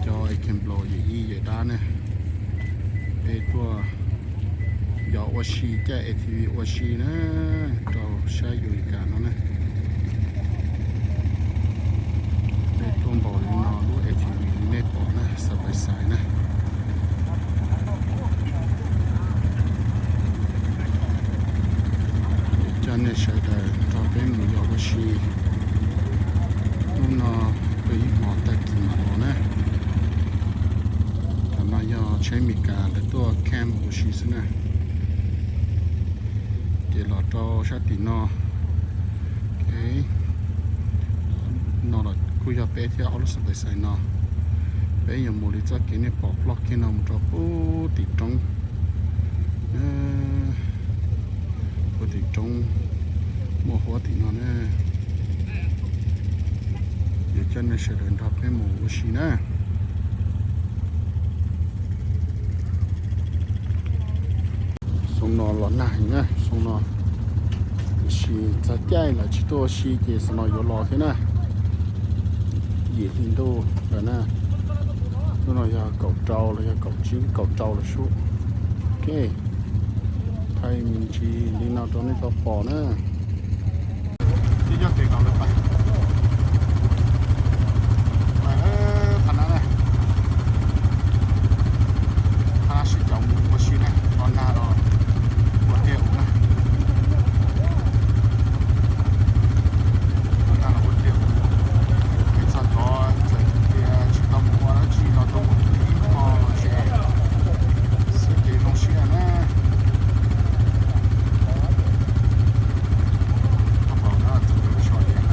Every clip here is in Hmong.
Cov example yawm yij yawm dab ne, peb tuaj yos ua si, caij A T V ua si na, rau sab Utica no na. Peb tuaj npaum li no lub A T V li nej pom na, side by side na. Coj nej sawv daws nrog peb mus yos ua si. Hnub no peb ib hmos tag kis mam los na. Tam no yog tsheb Amelikas lawv tuaj camp ua si xwb na. Ces los rau sab tim no. No los kuj yog peb thiab ob lub side by side no. Peb yuav mus li txoj kev nej pom ploj kiag no mus rau puag tim roob. Puag tim roob muaj huab tim no na. Yuav coj nej sawv daws nrog peb mus ua si na. Xyoo no los nag heev na, xyoo no. Tiam sis txog caij lawv tsis tuaj ua si ces xyoo no yuav los thiab na. Yim hli ntuj lawm na. Hnub no yog kaum rau los yog kaum tsib kaum rau lawm sub. Ok, thaij me ntsis li no rau nej tau pom na. Twb nyob pem no lawm, pais, pais qhov no na, qhov no sib caum mus ua si na, qhov nag los ua tiag ua na. Qhov nag los ua tiag ua, es txog tod txawm tias tsis tau mus ua dab tsi los tau mus ib hmo los ces xwb ces zoo siab na. Koj pom no txawm so tias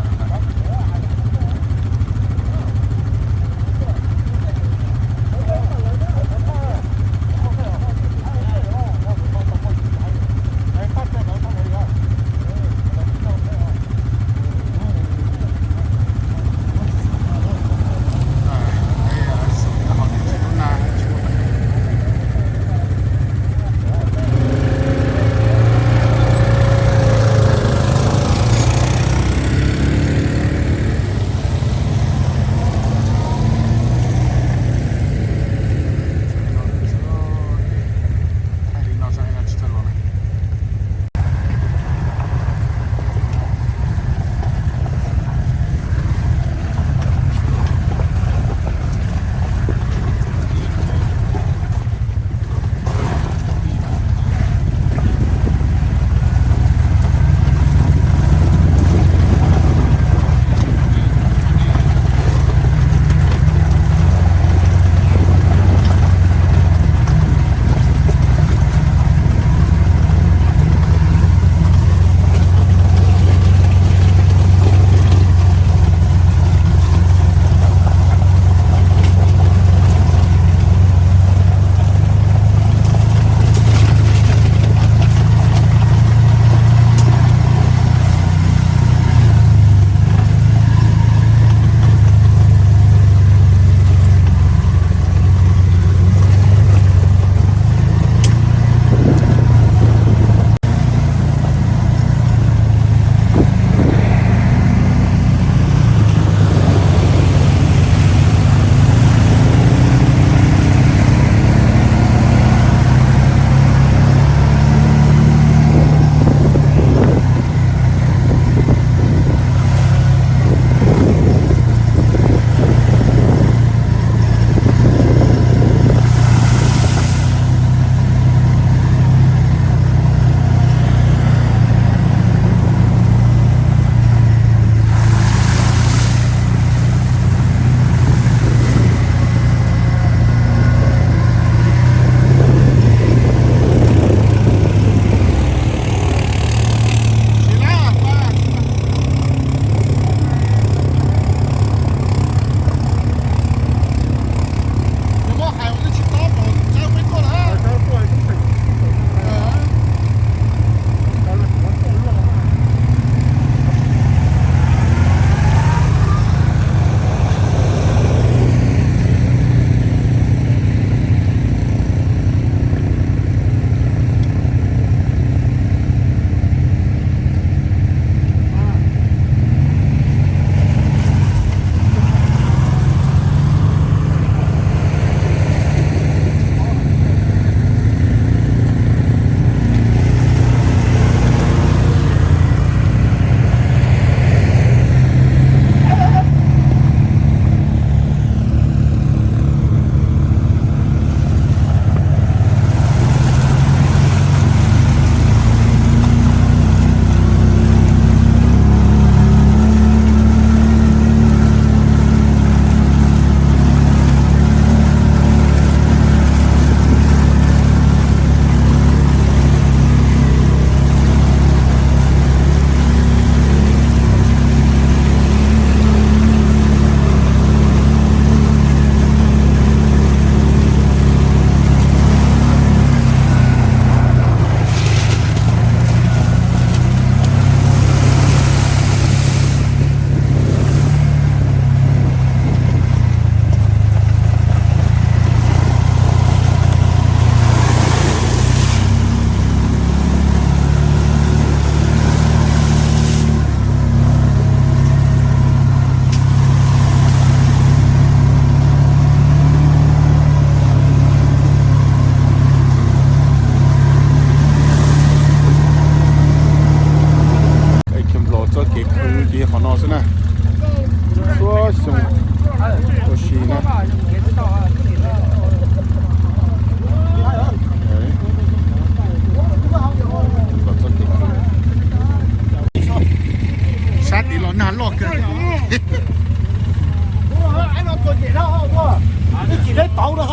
Tau na.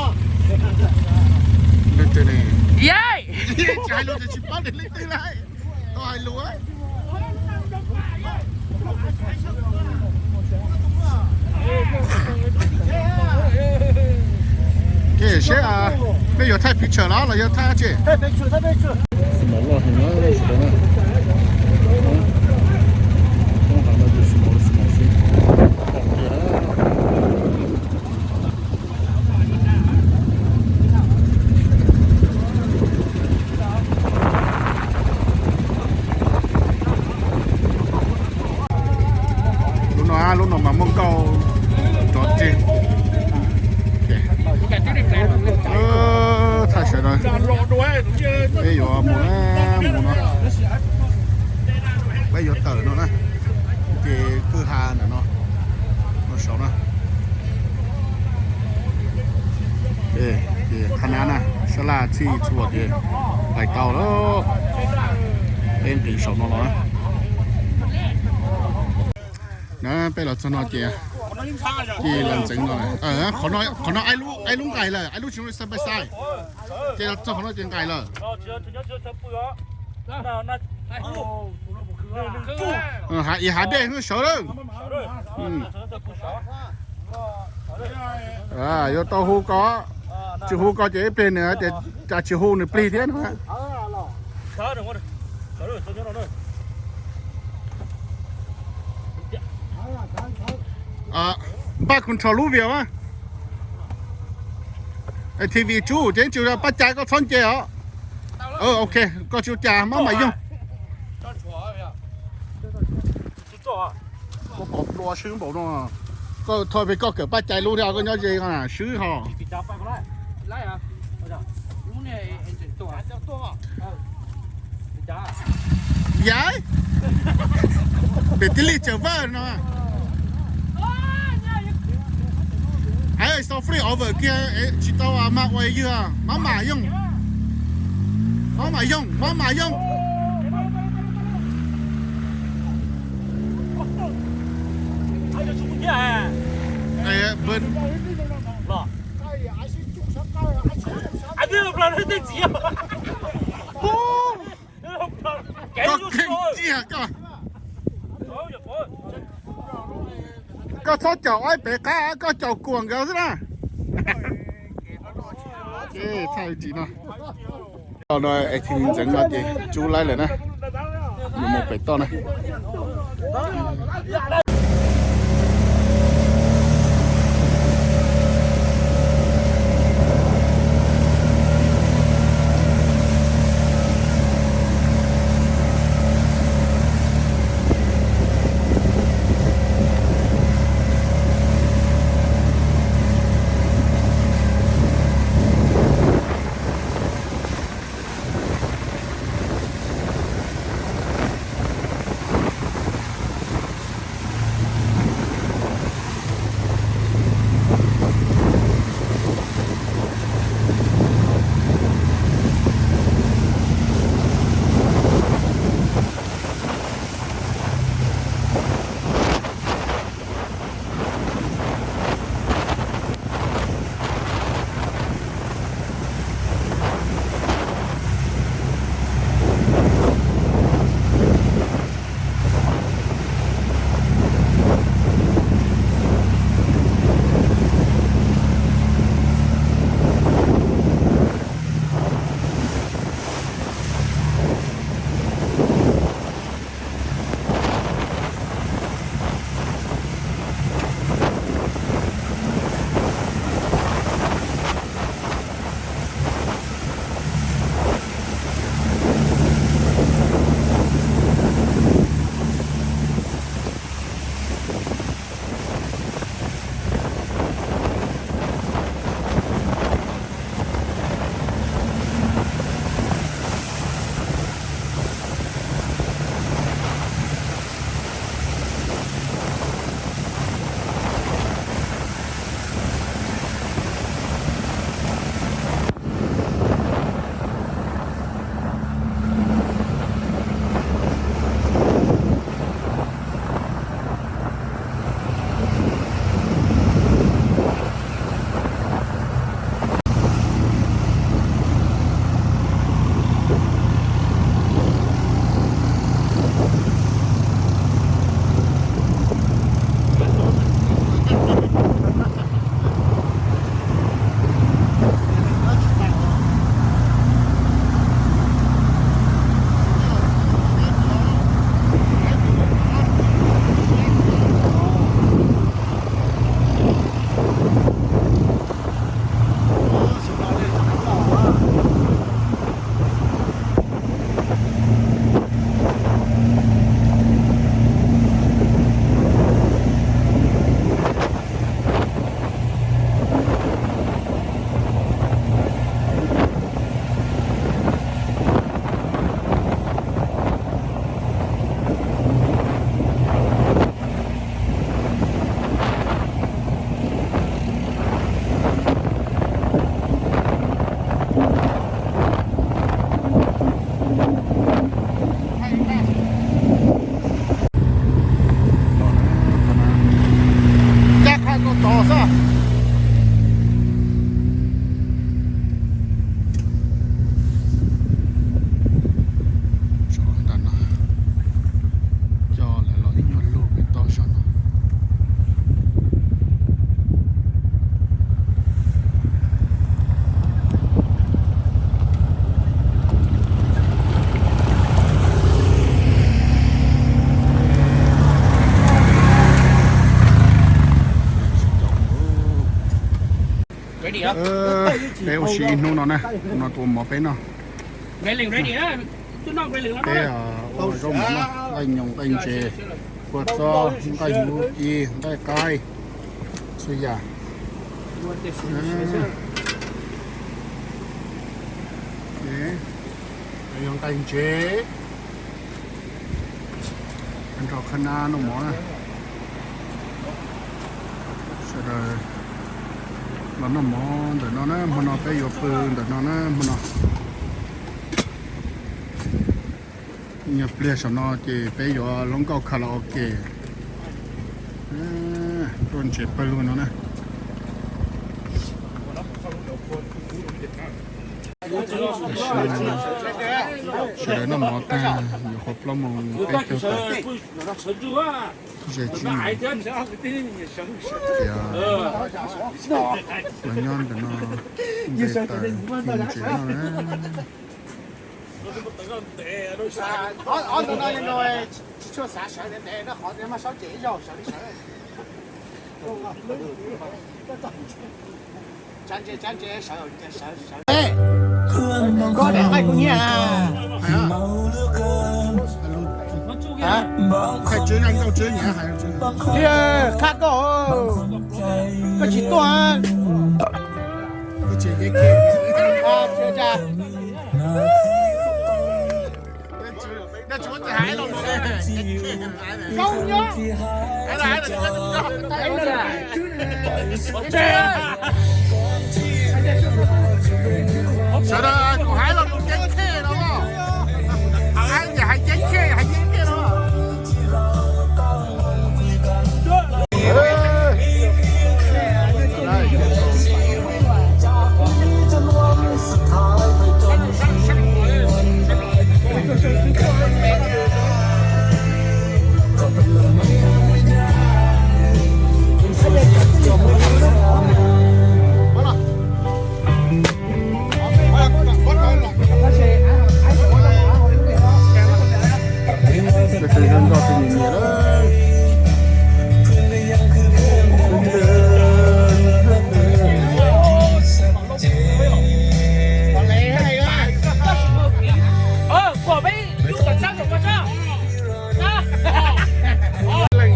Leej twg ne? Yay! Tsis hais lus ces tsis paub tias leej twg lawm. Tau hais lus. Ces seb, peb yuav thaij picture los los yog thaij dab tsi? Small loj heev na, sawv daws na. Toob hav no ces small, small xwb. Lub no, lub no mas muaj nkauj nrov tseg. Thaij sawv daws, peb yuav mus na, mus no, peb yuav tawm no na, ces kwj ha ntawm no, no saud na. Ces qhab nab na, sab laj txhij txhua ces pais tau lawm. Peb nqis saum no los na. Na peb los txog no ces, ces lawv ntxeev no. Qhov no, qhov no aib lub, aib lub nqaij lawm, aib lub tsis side by side. Ces los txog qhov no ces nqaij lawm. Hav, ib hav dej sawv lawm. Yuav tau hu ko, tsis hu ko ces ib pliag nws tias cas tsis hu nws plig thiab no. Npaj control lub view a. T V tsub ces tsis pab cai koj txhob nce os. Ok, koj tsis ua cas mab mam yoog. Koj pom plua swb npaum no. Koj tho pes koj kawm pab cai lub thiab koj nyob ze swb ho. Yav pem tib li tsaws vawj no. Aib so free over kiag tsis tau mas ua ywg, mab mam yoog. Mab mam yoog, mab mam yoog. Koj keeg tiag koj. Koj txhob caum aib pem qab, koj caum kuam nkawd xwb na. Thaij tsis no. No T V ntxeev no ces tsub laib lawm na. Mus mus pem toj na. Peb ua si ib hnub no na, no tus ua mov peb noj. Peb ua zaub mov noj, nqaij nyoos nqaij ntses, kua txob, nqaij huv ci, nqaij qaib, txhua yam. Yog nqaij ntses, nrog qhab nab noj mov na. Sawv daws los noj mov ntawm no na, hmo no peb yuav pw ntawm no na hmo no. Nyuag pliag saum no ces peb yuav lub nkauj kha la o ke, tuaj ntses pawg lug no na. Sawv daws noj mov tag yuav qhuav plaub moos peb caug tawm, ze tsib moos, tias los nyob ntawm no nte taws fij ntses noj na. Koj daim nqaij kuv nyiam. Qhaj koj, koj tsis tuaj. Sawv daws kuv hais los nws ceeb khej no, hais ceeb khej, hais ceeb khej no.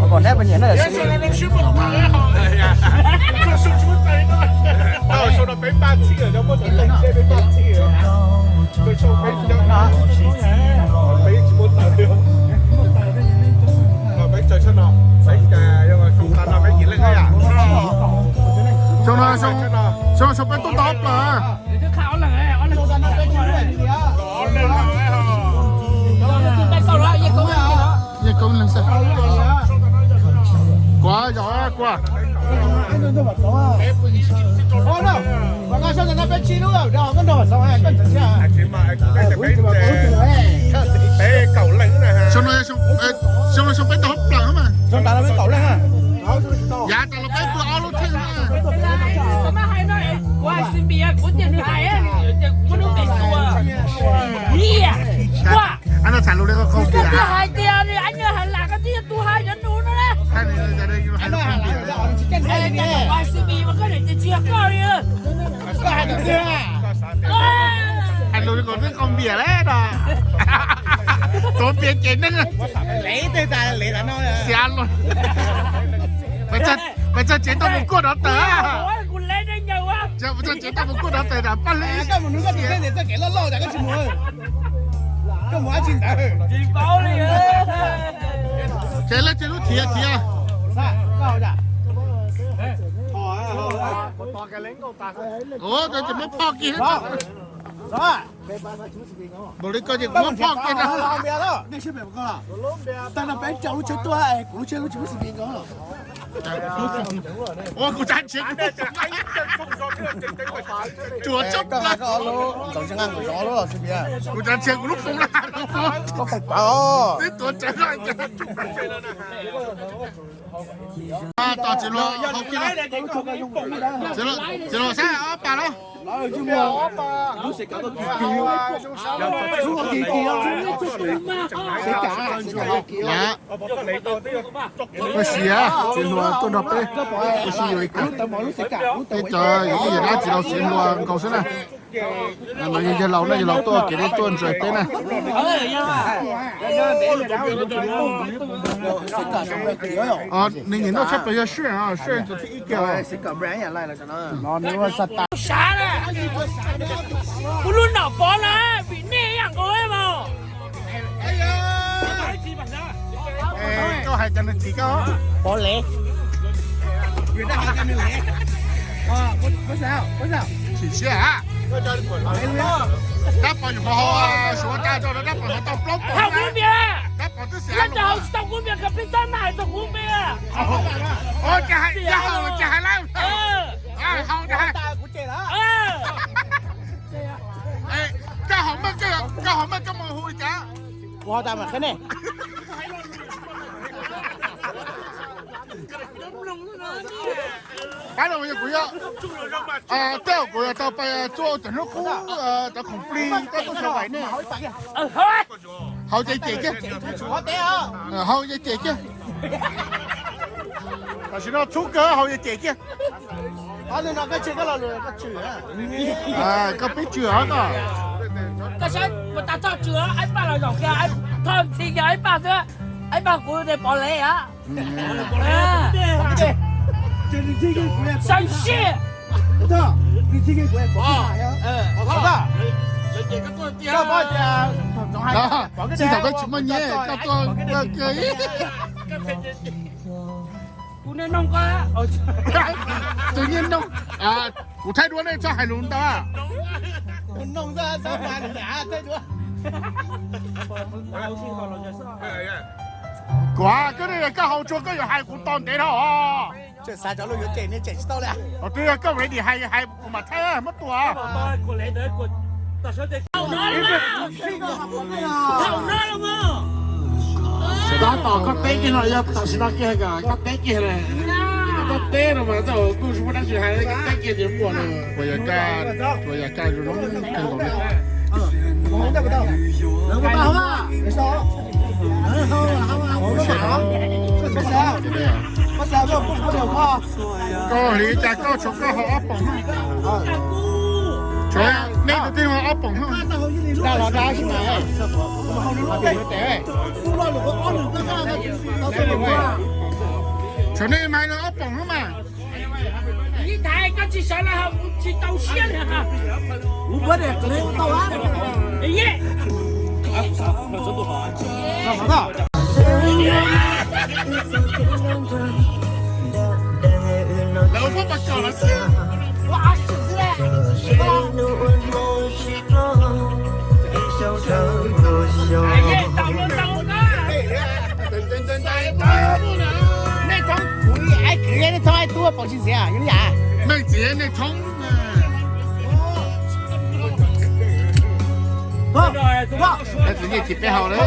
Kom neb pes nyiam na. Sau no peb npaj txhij, peb npaj txhij. Peb tsis muaj tawv li. Peb tsaws sab no, peb, peb yim leej yam. Sau no, sau no sau peb tuaj tau ob plaws. Yeej koob leej xwb. Kuv yog kuv. Sau no, sau no sau peb tau ob plaws mas. Yav tas los peb pw ob lub theej na. Kuv hais Xi Npis, kuv tias nws hais, kuv lub npe tua. Ua, koj twb hais tias nws ab nyuag hais lam, koj twb yog tus hais yuav nus no na. Kuv hais Xi Npis mas koj niam tias tsis yog koj li. Hais lus li kom twb qau npias lawm no. Tuav piav ces neeg xiav los. Pes txog tsev tau mus kuaj dov tawm. Pes txog tsev tau mus kuaj dov tawm tas paj hlwb. Ces leej twg lub thiab thiab. Ua, ces muab phoj kiag. Npaum li ko ces kuv muab phoj kiag na. Tag no peb rau lub tsheb tuaj, kuv lub tsheb lub tsis muaj xi npi nkaus. Ua kuv tsav ntshiav, tsuas tsob plaws. Kuv tsav ntshiav kuv lub poom laj. Twb tuav tsawv. Tos txiv hluas hauv kiag, txiv hluas saib ob pas lauj. Lub xev kam tau kis kis, lub xev kam, xev kam kis, koj siav txiv hluas tuaj nrog peb, koj siv yuav ib kam. Peb cov yawm dab txiv laus txiv hluas nkaus xwb na. Mas yog yawg laus na, yawg laus tuaj kev deb tuaj ntsaws peb na. Nws nyiam noj tshaj plaws yog sij, sij tus thib ib kiag. Kuv lub nom pov na, vim nej ib yam nkaus mas. Koj hais cov nws txiv koj. Pov Lev. Tsis siab. Dab Pov nyuam qhuav haus Suav tag tso, Dab Pov haus tau plaub pov. Dab Pov twb xav los. Tsis tau kuv niam khav peb xab na hais txog kuv npe. Ces haus ces hais lawm. Haus, koj haus mas koj mus hu li cas? Kuv haus tas mam qhia nej. Pab no yog kuv yog, tej zaum kuv yuav tau pais txua cov hnub qub, cov khoom plig koj tuaj xyuas vais nej. Haus ces cem kiag. Haus ces cem kiag. Tam sim no txhub kawg, haus ces cem kiag. Koj peb tswm os koj. Koj saib mus tas txog tswm, Aib Paj los zaum kiag, Thoj ntxhi kiag Aib Paj xwb, Aib Paj kuv tias Pov Lev a. Xav sij. Tsis thaum koj tsis muaj nyiaj koj tuaj kawg ib. Kuv niaj hnub, kuv thaij duab nej txhob hais lus ntau. Kuv, koj ne, koj haus tsuag koj yuav hais kuv tos ntev dhau os. Twb yog koj ready hais, hais kuv mam thaij muab tua. Tab tom koj teb kiag no, yog tam sim no kiag, koj teb kiag na. Koj teb no mas tau kuj tsis muaj dab tsi hais, koj teb kiag ces muaj lawm. Puas yog koj, puas yog koj zoo zoo kawg nkaus li. Koj hliv cas koj tshuav koj haus ob poom, tshuav nej tus twg haus ob poom. Tshuav nej mas haus ob poom mas. Ib thaiv koj tsis sawv los haus kuv tsis tau siab li. Lawv muab pas kom los xwb. Nej thoob kuv ib, nej thoob ib tub poom tsis ntxiv yom? Nej txiv nej thoob. Txiv nej txiv peb haus lawm.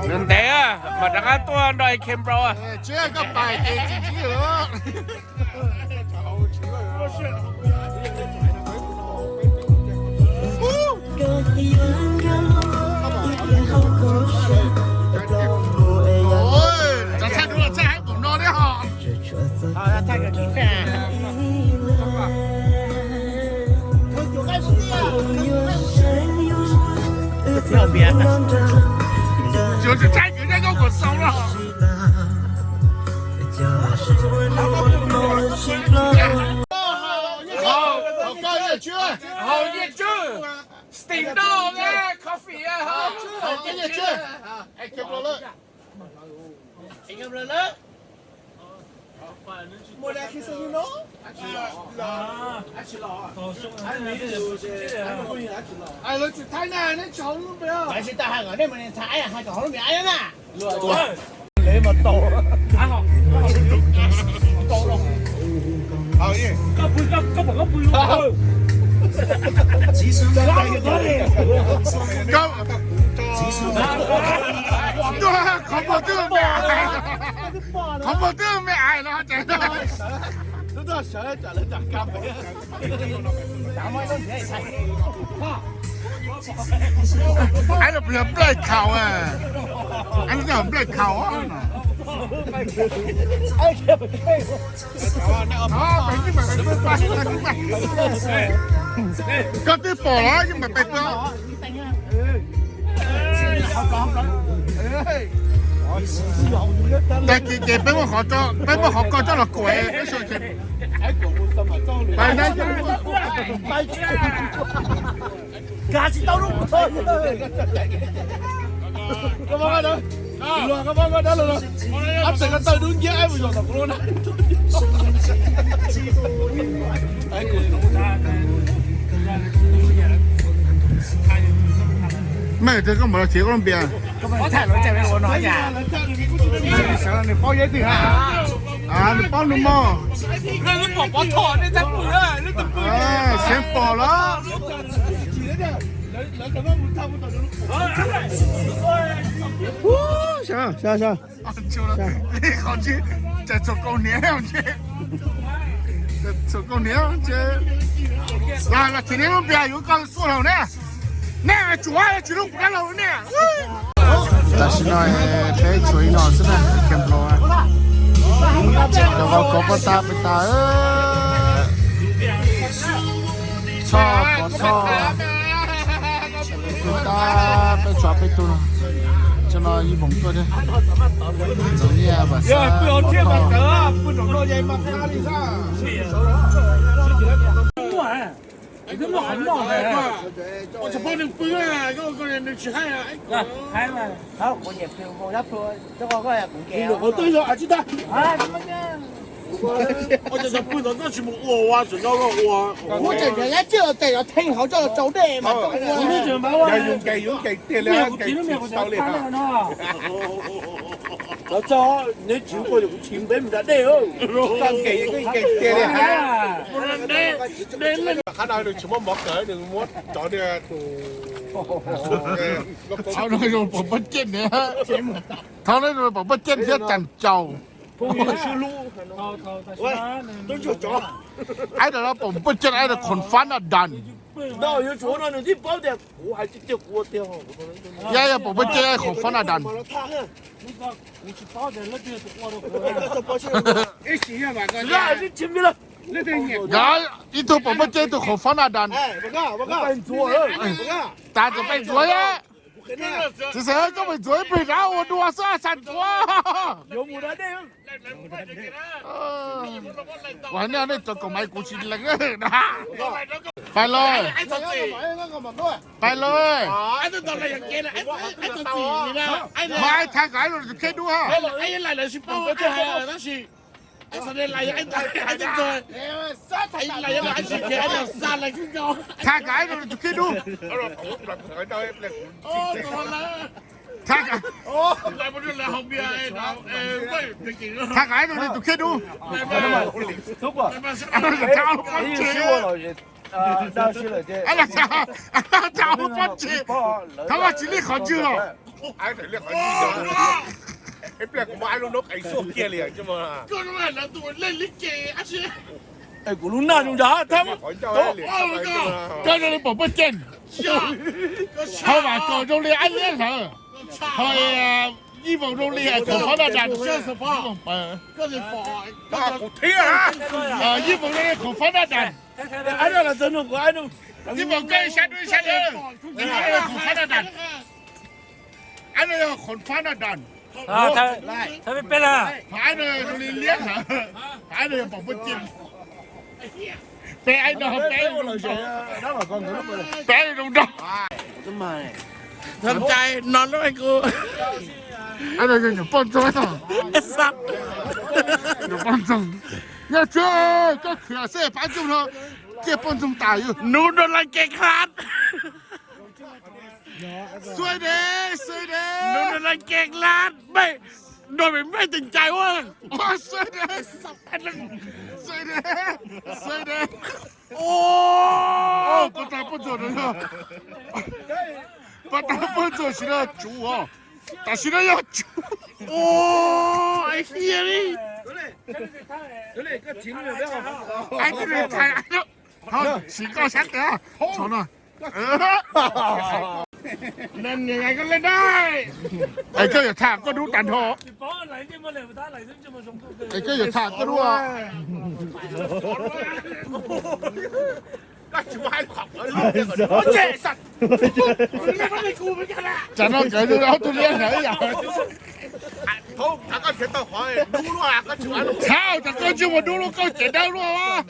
Ntev mas rov qab tuaj nrog Ken Bro. Tsis koj pais ces tsis tsis lawm. Cov thaij duab los thaij haib npaum no thiab hos. Tsis thaij kwv nyob nkauj kuam xaus no. Haus nyiaj tswb, Steam Dog, Coffee, haus nyiaj tswb. Lawv tsis thaij na, neb tsis haus lub npe. Lawv tsis tau hais kom nej mus ntxhais, hais kom haus lub npe na. Qhov muag twb me ais, qhov muag twb me ais los tseem. Aib no puas yog nplaij khaus? Aib no nplaij khaus. Koj twb pom los yeej mam pem pw. Tag kis ces peb muab qhov ko coj los kuam. Mej, koj mam los siv koj lub npias. Nws paub nws mog. Xeev pom los. Li qhov tsis, txhua kaus hniav, txhua kaus hniav. Los tsis li lub npias yuav koj xuaj laug ne. Nej tsuav tsis lub kuv dab laug ne. Tam sim no peb tshuav ib no xwb na, Cam Pro. Cov kov kov poj tab peb tas. Tshoj kov tshoj. Peb tab peb tshuav peb tug no. Tso no ib voos tuaj thiab. Txoov nyiaj, vam xab, pov thoj. Ua cas pw tom toj tsis mus ua, ua tseem nrhiav yab tsiaj los tes los theej hauv coj los tsau dej mas. Yog yus nkees yus nkees tiag li, nkees tsis tau li. Los txog neb tsis ua kuv tsis npeb mus da dej, koj nkees koj nkees tiag li. Qhab no nws tsis muab mov kawg, nws muab cov niag tus, thaum no zoo pom poj ceg thiab cas caus. Aib no pom poj ceg, aib no khoom fab na dan. Yog yog pom poj ceg khoom fab na dan. Yog ib tug pom poj ceg, ib tug khoom fab na dan. Tas txawm peb ntxuav. Txiv xeem, koj mus ntxuav ib plig rau ua dua xwb, xav ntxuav. Ua nej, nej tso kaus maiv kuv tsis lees na. Pais lawm. Pais lawm. Mas aib tha kom aib los tus khej dub ha. Tha kom aib los tus khej dub. Tha kom aib los tus khej dub. Tha ob lub pob ntseg. Thov Vajtswv li qhov ntswg los. Kuv lub nag zoo nrad. Koj zoo li pom poj ceg. Ho Vam Kaus zoo li aib liab hlawv. Ho Yij Voos zoo li khoom fab na dan. Yij Voos zoo li khoom fab na dan. Yij Voos koj sab dub sab dawb. Khoom fab na dan. Aib no yog khoom fab na dan. Aib no zoo li liab hlawv. Aib no yog pom poj ceg. Peb aib no, peb aib zoo nraug. Peb aib zoo nraug. Aib no yog nyuam poj ntxoog. Nyuam poj ntxoog. Yog tsis koj khiav xwb pab ntxoog no, ciaj poj ntxoog tas yus. Nub no laj ke khlad. Xuav de, xuav de. Nub no laj ke khlad, mej, no mej mej teem cai ua. Xuav de, xuav de, xuav de. Pab tag poj ntxoog no yog, pab tag poj ntxoog sim no tsuv os. Tam sim no yog tsuv. Ua, aib hiab li. Ai, tib neeg thaij, thaij, siv koj sab tes, tsov no. Nen niam, koj len dai. Es koj yuav tham koj dub tag nrho. Es koj yuav tham koj dub. Tsam no nkawd ob tug liab ntawd yom. Thaum koj tsis mus dub luaj koj ces dawb luaj.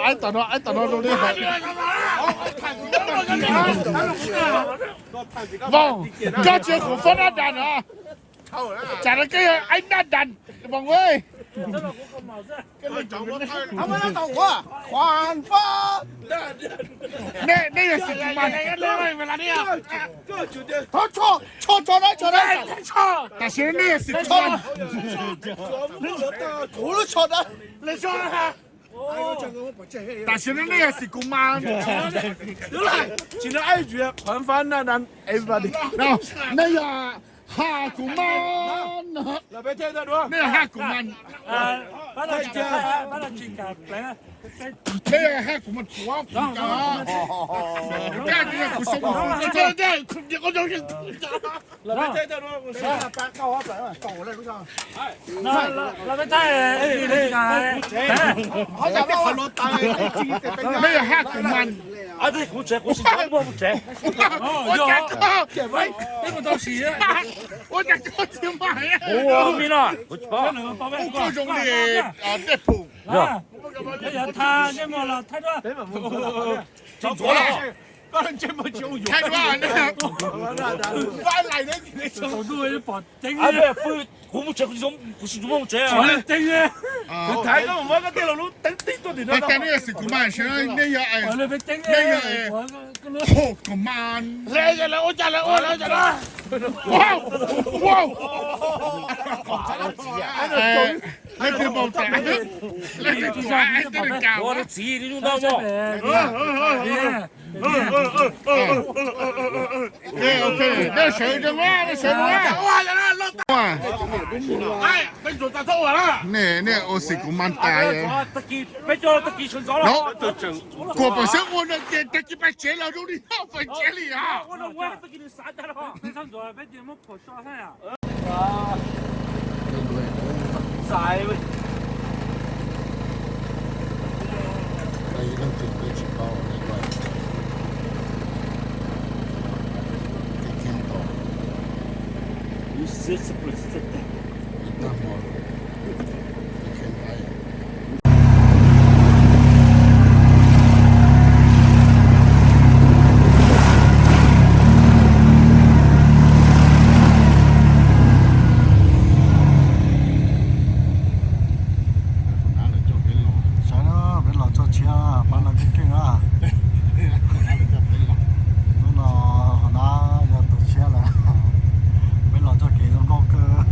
Aib tom no, aib tom no zoo li. Voos, koj tsis yog Khuv Fab Naj Das no. Tsam no koj yog Aib Naj Das, Voos. Nej, nej yog Xim Kuv Mas. Tam sim no nej yog Xim Kuv Mas. Tam sim no nej yog Xim Kuv Mas. Nej yog Haj Kuv Mas. Nej yog Haj Kuv Mas. Nej yog Haj Kuv Mas. Koj kuv, kuv, kuv, kuv, Los peb thaij, peb yog Haj Kuv Mas. Ua cas koj, ua cas koj tsis mas? Ua koj zoo li dej phum. Thaij duab, kuv sim mus tsev. Kuv thaiv koj mus muab koj tej laus lub teeb tib tuaj tim no. Nej yog Xim Kuv Mas, nej yog, nej yog Haj Kuv Mas. Leej twg npau taws, leej twg txav, leej twg nkaus. Nej sawv zoo, nej sawv zoo. Nej, nej ua Xim Kuv Mas tas. Kuv pom xeeb ua no ces tag kis pais tsev los zoo li no, pais tsev li os. Sawv daws, peb los txog tshiab, pab no keej keej na. Hnub no hov na yog tus tshiab lawm, peb los txoj kev zoo nkauj kawg.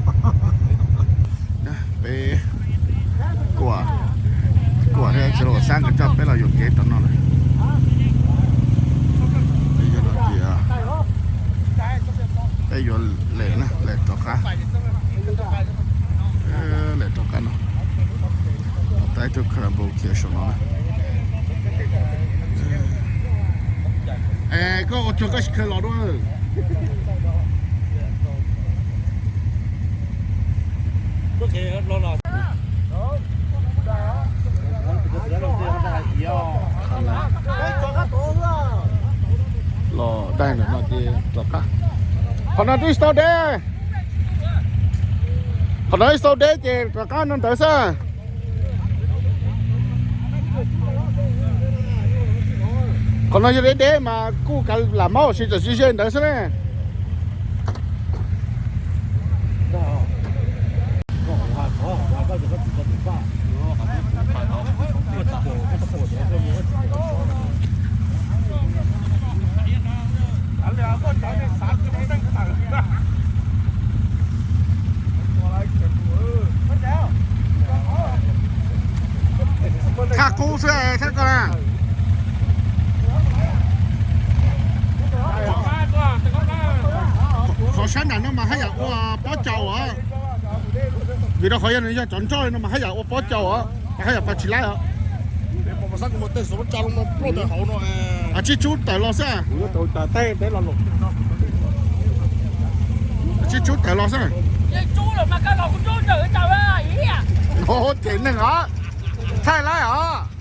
Peb kuam, kuam thiab txiv Laus Xab nkawd coj peb los yuam kev tom no lawm. Peb yog no tias peb yuav lem na, lem rov qab, lem rov qab no. Tab ib tug kha npau khiav saum no na. Es koj ua tsuag koj sim khaws los dua. Los daig ntawm no ces rov qab. Qhov no twb tsis tau deb. Qhov no twb tsis tau deb ces rov qab no ntawd xwb. Qhov no yog deb deb mas kuj kav lam maub si tam sim ze ntawd xwb ne. Thaj qub xwb thaj ko na. Qhov sab nram no mas haj yam ua pob caus os. Vim rau qhov yog nws yog cov nroj no mas haj yam ua pob caus os, haj yam pas tsis laib os. Tsib tsub tawm los xwb. Tsib tsub tawm los xwb. Ces neeg os, thaij laib os.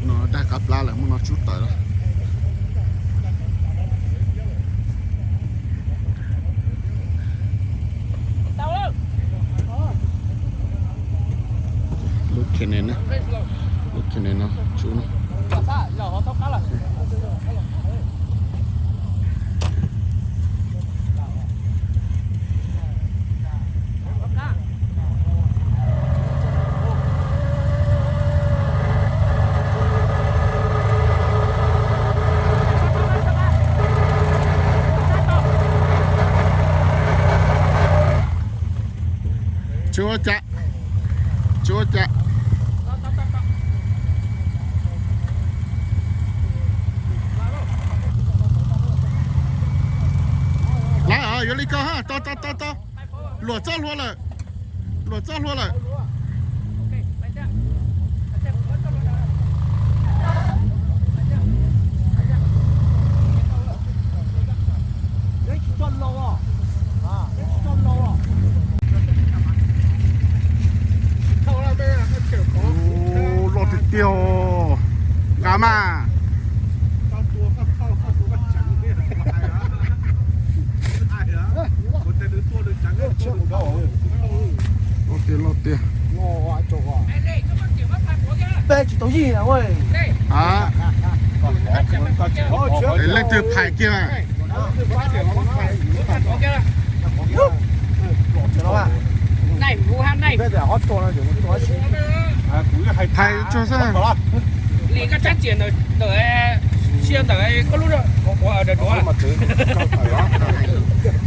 No dag kab plab lawm, muaj no tsub tawm lawm. Lub Canon na, lub Canon no tsub no. Tsis ua cas, tsis ua cas. Lawv yuav li ko ha, to to to to. Luam txob hlua lawm, luam txob hlua lawm. Loj tiag tiag os. Nqa mas. Loj tiag, loj tiag. Peb tsis tau yig na. Leej twg phais kiag? Phais tsuag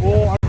xwb.